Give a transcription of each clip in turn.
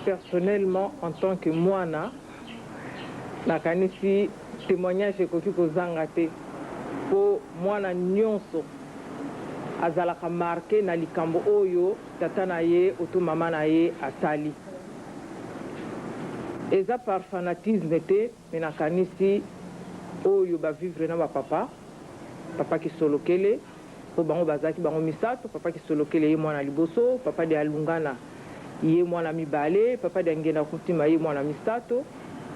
Personnellement en tant que mwana nakanisi temoignage ekoki kozanga te po mwana nionso azalaka marque na likambo oyo tata na ye oto mama na ye asali. Eza par fanatisme te mais nakanisi oyo ba vivre na ba papa, papa Kisolokele, Po bango bazalaki bango misato, papa Kisolokele ye mwana liboso, papa Dialungana ye mwana mibale, papa Diangienda Kuntima ye mwana misato.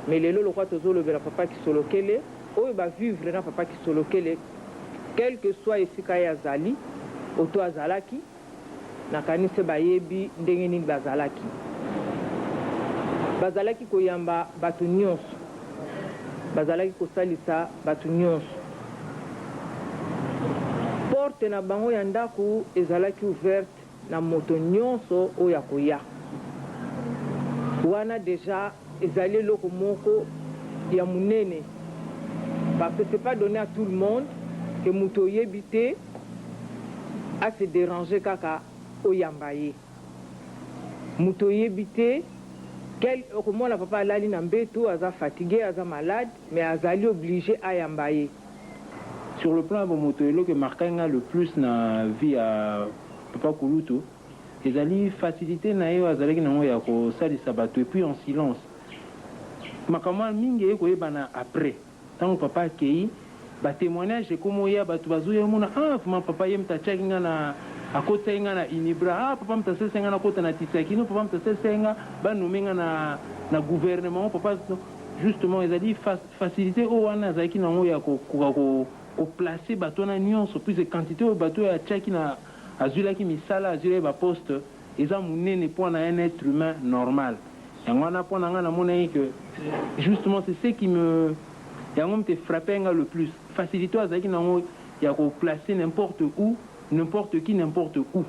Mais lelo lokola tozolobela papa Kisolokele, oyo ba vivre na papa Kisolokele, quel que soit esika ye azali oto azalaki, Nakanisi bayebi ndenge nini bazalaki. Bazalaki koyamba bato nyonso. Bazalaki kosalisa bato nyonso. Porte na bango ya ndako ezalaki ouverte na moto nyonso oyo akoya. Wana dejà ezali eloko moko ya monene parce que c'est pas donne à tout le monde que moto oyebi te a se deranger kaka oyamba ye mutu oyebi te quel okomona papa alali na mbetu aza fatigue aza malade mais azali oblige ayamba ye. Sur le plan ya bomoto eloko e marquaki nga le plus na vie ya papa kulutu ezali facilite na ye oyo azalaki na yango ya kosalisa batu et puis en silence makambo wana mingi eye koyebana après. Tango papa akeyi ba temoignages ekomi oya batu bazoya omona ah vraiment papa ye mutu atiaki nga na akotisaki nga na unibra ah papa mutu asalisaki nga nakota na tisakino papa mutu asalisaki nga ba nomme nga na na gouvernement papa justement ezali facilite oyo wana azalaki na yango ya kokoka ko ko placer batu wana nionso puisque quantite oyo batu oyo atiaki na azuilaki misala azuilaki ba poste Eza munene pona un etre humain normal yango wana pona nga namonaki que justement c'est ce qui me yango moto e frappe nga le plus facilite oyo azalaki nango ya ko placer n'importe où n'importe qui n'importe où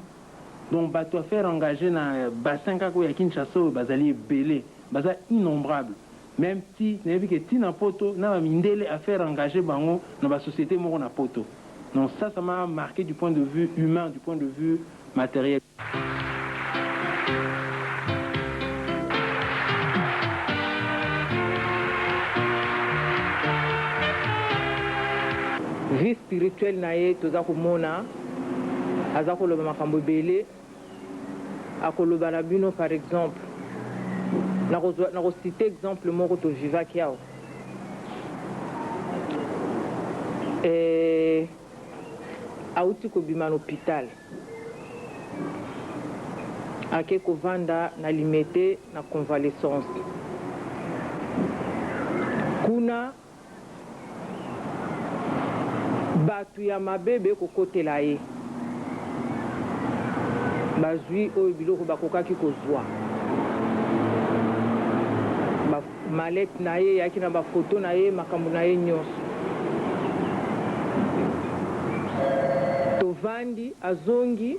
donc batu à faire engager na bassin kaka oyo ya Kinshasa oyo bazali ebele baza innombrable meme ti nayebi ke ti na poto na ba mindele à faire engager bango na ba societe moko na poto donc ça ça m'a marque du point de vue humain du point de vue materiel. Vie spirituelle na ye toza komona aza koloba makambo ebele akoloba na bino par exemple nakozwa nako citer exemple moko to vivaki awa eh, Awuti kobima na hopital ake kovanda na limete na convalescence kuna batu ya mabe be kokotela ye bazui oyo biloko bakokaki kozua ba mallette na ye eyaki na ba photo na ye makambo na ye nionso tovandi azongi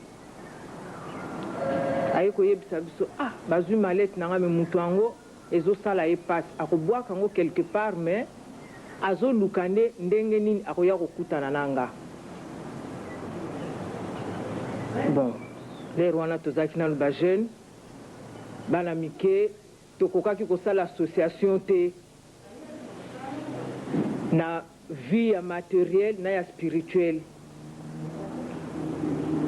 aye koyebisa biso ah bazui mallette na nga mais mutu yango ezosala ye pasi akobwaka yango quelque part mais azoluka nde ndenge nini akoya kokutana na nga bon l'heure wana tozalaki nanu ba jeune bana mike Tokokaki kosala association te na vie ya materiel na ya spirituel.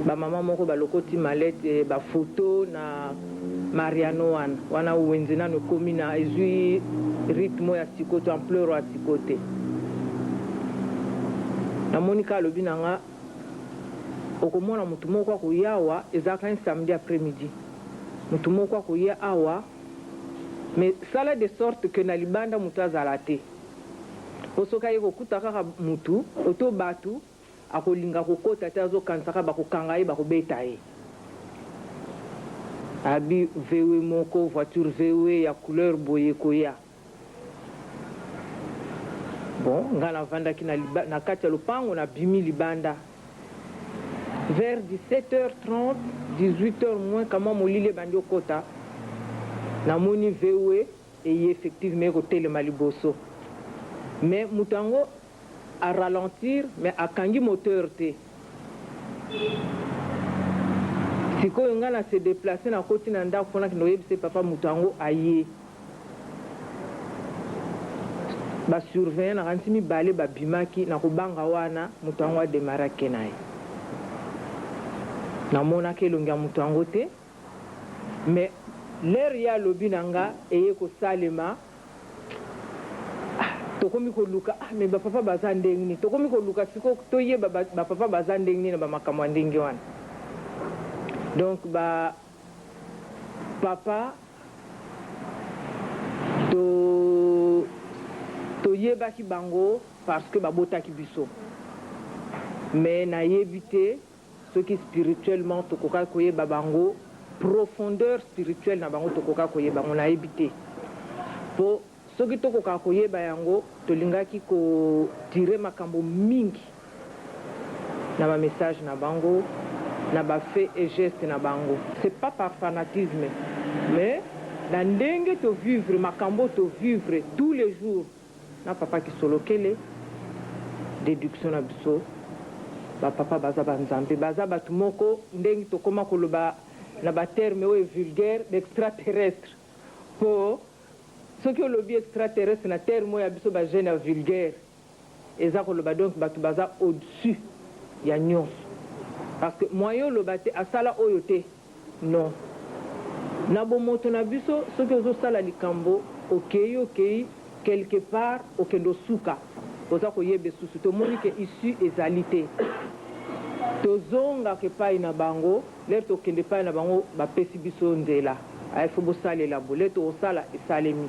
Ba maman moko balokoti mallette ba photos na Mariano wana. Wana wenze nanu ekomi na ezui rythme oyo ya sikoyo te, ampleur oyo ya sikoyo te. Namoni kaka alobi na nga okomona mutu moko akoya awa, ezalaka un samedi après midi. Mutu moko akoya awa mais sala de sorte que na libanda mutu azala te po soki aye kokuta kaka mutu oto batu akolinga kokota te azokanisa kaka bakokanga ye bakobeta ye. Abi VW moko voiture VW ya couleur boye ekoya. Bon nga navandaki na na kati ya lopango nabimi libanda vers 17h30 18h moins kamwa molili ebandi okota namoni VW eye effectivement ekotelema liboso mais moto yango a ralentir mais akangi moteur te. Sikoyo ngai na se déplace, nakoti na ndako mpona kende oyebisa papa moto yango aye. Basurveillant nakanisi mibale babimaki na kobanga wana moto yango adémarrer, ake na ye. Namonaki elongi ya moto yango te, mais l'heure ye alobi na nga eye kosalema, ah, tokomi koluka, ah, mais bapapa baza ndenge nini? Tokomi koluka sikoyo toyeba bapapa baza ndenge nini na bamakambo ya ndenge wana. Donc ba papa to toyebaki bango parce que babotaki biso, mais nayebi te soki spirituellement tokokaki koyeba bango, profondeur spirituelle na bango tokokaki koyeba yango, nayebi te. Mpo soki tokokaka koyeba yango, tolingaki kotirer makambo mingi na bamessage na bango, na bafait et geste na bango. C'est pas par fanatisme, mais na ndenge tovivre makambo, tovivre tous les jours na papa Kisolokele, déduction na biso, bapapa baza banzambe, baza bato moko ndenge tokóma koloba na baterme oyo vulgaire, baextraterrestre. Mpo soki olobi extraterrestre na terme oyo ya biso bajeune ya vulgaire, eza koloba donc bato baza au-dessus ya nyonso, parce que moyen oloba te asala oyo te, non. Na bomoto na biso, soki ozosala likambo, okei okei quelque part, okende osuka, oza koyeba esusu, tomoni ke issue ezali te, tozongaka epai na bango. L'heure tokende epai na bango, bapesi biso nzela, il faut bosalela bo le tokosala esalemi.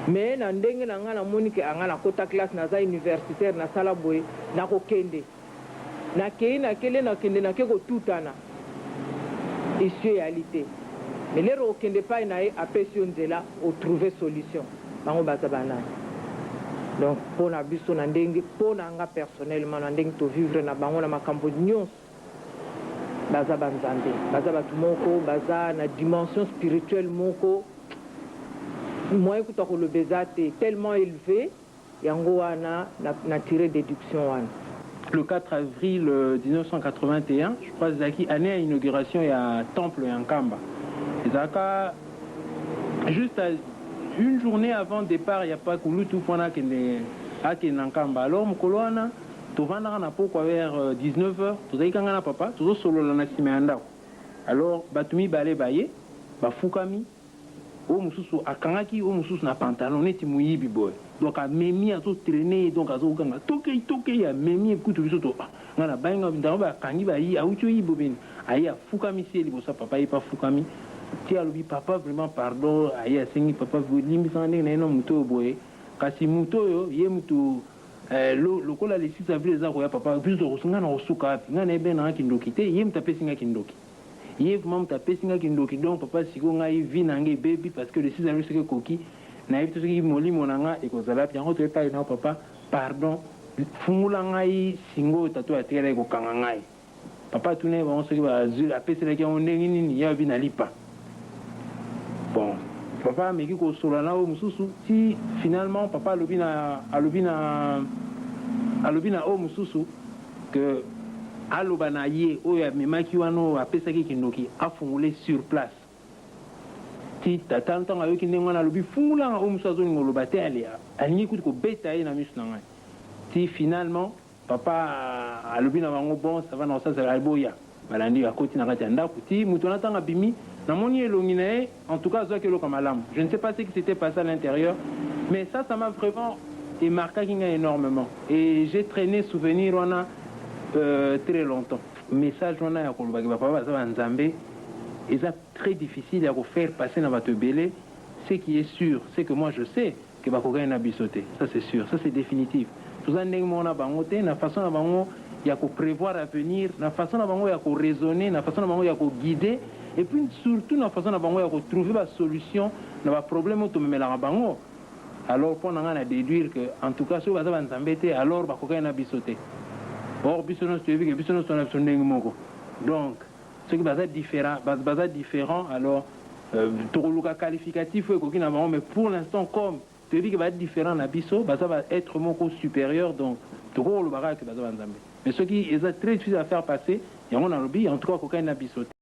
Mais na ndenge na ngai, namoni ke anga nakota classe, naza universitaire, nasala boye, nakokende, nakei, nakele, nakende, nake kotutana, issue eyali te. Mais l'heure okende epai na ye, apesi yo nzela, otrouve solution. Bango baza banani? Donc mpo na biso, na ndenge mpo na nga personnellement, na ndenge tovivre na bango na makambo nyonso, baza banzambe, baza bato moko baza na dimension spirituelle moko, moyen kuta koloba eza te, tellement élevé. Yango wana na tire déduction wana. Le 4 avril 1981, je crois, ezalaki année ya inauguration ya temple ya Nkamba. Ezalaka juste à une journée avant départ ya papa kulutu mpona akende na Nkamba. Alors mokolo wana tovandaka na pokwa vers 19 heures, tozalaki kanga na papa, tozosolola na nsima ya ndako. Alors bato mibale baye, bafukami, oyo mosusu akangaki oyo mosusu na pantalon neti moyibi boye. Donc amemi, azotraîner, donc azoganga: "Tokei, tokei!" Amemi kutu biso to, ah, nga na bangi ntango bakangi bayi awuti oyibo beni. Aye afukamisi ye liboso ya papa, ye mpe afukami ti alobi: "Papa, vraiment pardon." Aye asengi: "Papa, limbisanga ndenge na ye na motu oyo boye." Kasi motu oyo ye motu lokola le 6 avril eza koya, papa, biso nga na kosuka wapi? Ngai nayebi nanga kindoki te, ye moto apesi nga kindoki, ye vraiment moto apesi nga kindoki. Donc papa, sikoyo ngai vie na ngai ebebi, parce que le 6 avril soki ekoki, nayebi te soki molimo na nga ekozala wapi. Yango toyepai na papa, pardon, fungula ngai singo oyo tata oyo atikalaki kokanga ngai. Papa atuna ye bango soki bazwi apeselaki yango ndenge nini. Ye abi na lipa. Bon, papa ameki kosolola na oyo mosusu ti finalement papa alobi na oyo mosusu ke aloba na ye oyo amemaki wana, oyo apesaki kindoki, afungule sur place. Ti tata ntango ayoki ndenge wana, alobi: "Fungulanga." Oyo mosusu azolinga oloba te, ale alingi kutu kobeta ye na miso na ngai. Ti finalement papa alobi na bango: "Bon, ça va, na kosasala boya." Balandi, akoti na kati ya ndako ti moto wana ntango abimi, namoni elongi na ye, en tout cas azwaki eloko malamu. Je ne sais pas ce qui s'était passé à l'intérieur, mais ça m'a vraiment emarquaki ngai énormément et j'ai traîné souvenir wana très longtemps. Message wana ya kolobaki bapapa baza banzambe eza très difficile ya kofaire passer na bato ebele. Ce qui est sûr, c'est que moi je sais que bakokani na biso te, ça c'est sûr, ça c'est définitif. Toza ndenge moko na bango te, na façon na bango ya koprévoir avenir, na façon na bango ya koraisonner, na façon na bango ya koguider, et puis surtout na façon na bango ya kotrouver basolution na baproblème oyo tomemelaka bango. Alors mpo na ngai na déduire que en tout cas soki baza banzambe te, alors bakokani na biso te. Or biso nyonso toyebi ke biso nyonso na biso ndenge moko. Donc soki baza différent, alors tokoluka qualificatif oyo ekoki na bango. Mais pour l'instant, comme toyebi ke baza différent na biso, baza baêtre moko supérieur, donc tokoki koloba kaka ke baza banzambe. Mais soki eza très difficile à faire passer yango, nalobi en tout cas bakokani na biso te.